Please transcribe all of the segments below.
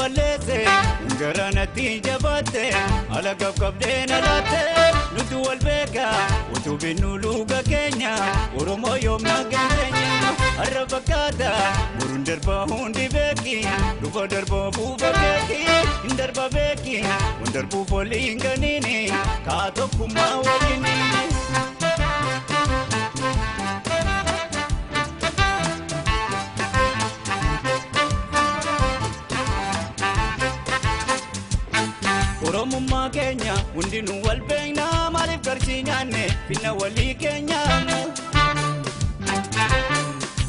balleesse garanatti jabaatte alaga qabdeen alaatte nuti wal beeka utuu binnu luga keenya Oromoo yoomna keenya har'a fakkaata boruun darba hundi beeki dhufa darba buufa keeki hin darba beeki hin darbuuf waliin ganiini kaa tokkummaa waliini. Oromummaa keenya hundinuu wal beekna maaliif qarshii nyaanne finna walii keenya.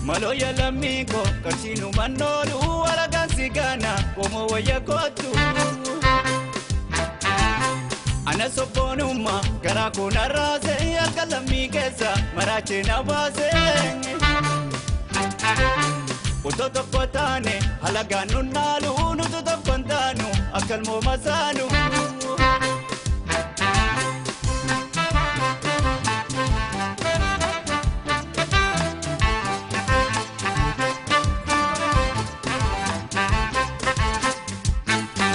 Maloo lammii koo qarshii nu mannoolu alagaan si gaana qomoo wayya kootu. Ana sobboonummaa garaa koo narraase harka lammii keessa maraachee na baase. Otoo tokko taane alagaan nu naalu nutu tokko hin taanu akka ilmoo saanu.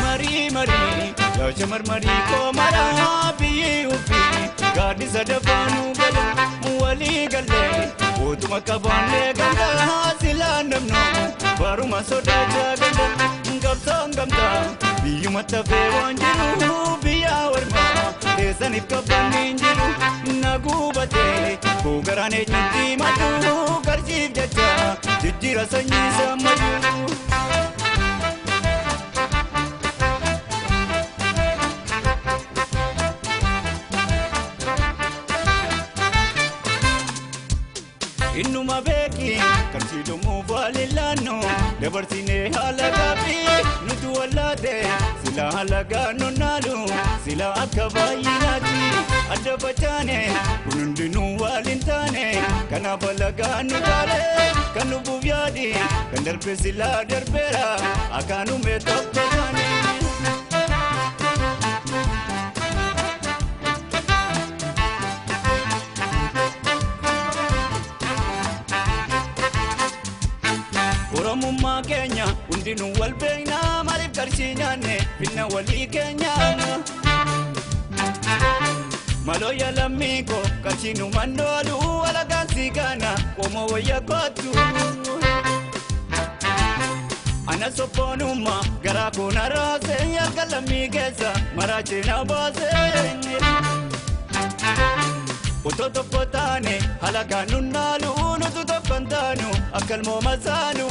Marii marii yaa shamarmarii koo maraa biyyi ofii gaaddisa dabaanuu gala walii galee utuma qabaannee gamtaa silaa namnu baruma sodaachaa gala qabsoon gamtaa biyyuma tafee waan jiru biyya warmaa teessaniif qabbanni hin jiru na gubatee koo garaan eenyutti maddu qarshiif jecha jijjiira sanyii sammayyuu. Innuma beeki qarshii dhumuuf walillaannu dabarsinee haala gaaffii nuti wallaate sila halagaa nu naalu sila akka baay'inaati adda facaane kun hundinuu waliin taane kanaaf halagaa nu taale kan lubbuuf yaadi kan darbe sila darbeera akaanume tokko taane. Oromummaa keenya hundinuu wal beekna maaliif qarshii nyaanne finna walii keenya. Maloo lammii koo qarshii nu mannoolu alagaan si gaana qomoo wayya kootu. Ana sobboonummaa garaa koo narraase harka lammii keessa maraachee na baase. Otoo tokko taane alagaan nu naalu nutu tokko hin taanu akka ilmoo saanu.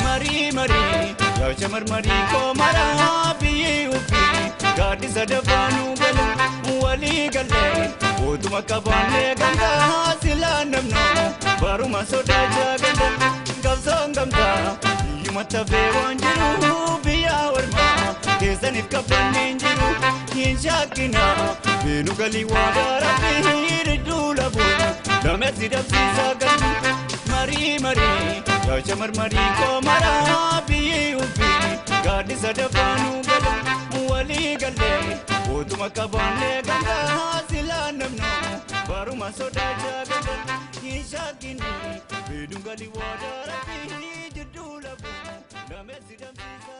Marii marii yaa shamarmarii koo maraa biyyi ofii gaaddisa dabaanuu gala walii galee utuma qabaannee gamtaa silaa namnu baruma sodaachaa gala qabsoon gamtaa biyyuma tafee waan jiru biyya warmaa teessaniif qabbanni hin jiru hin shakkina beenu galii waan rabbii ridduu labu lameessi dabsiisaa gallu marii marii yaa shamarmarii koo maraa biyyi ofii gaaddisa dabaanuu gala walii galee utuma qabaannee gamtaa silaa namnu baruma sodaachaa gala hin shakkinu beenu galii waan rabbii jidduu labu lameessi dabsiisaa.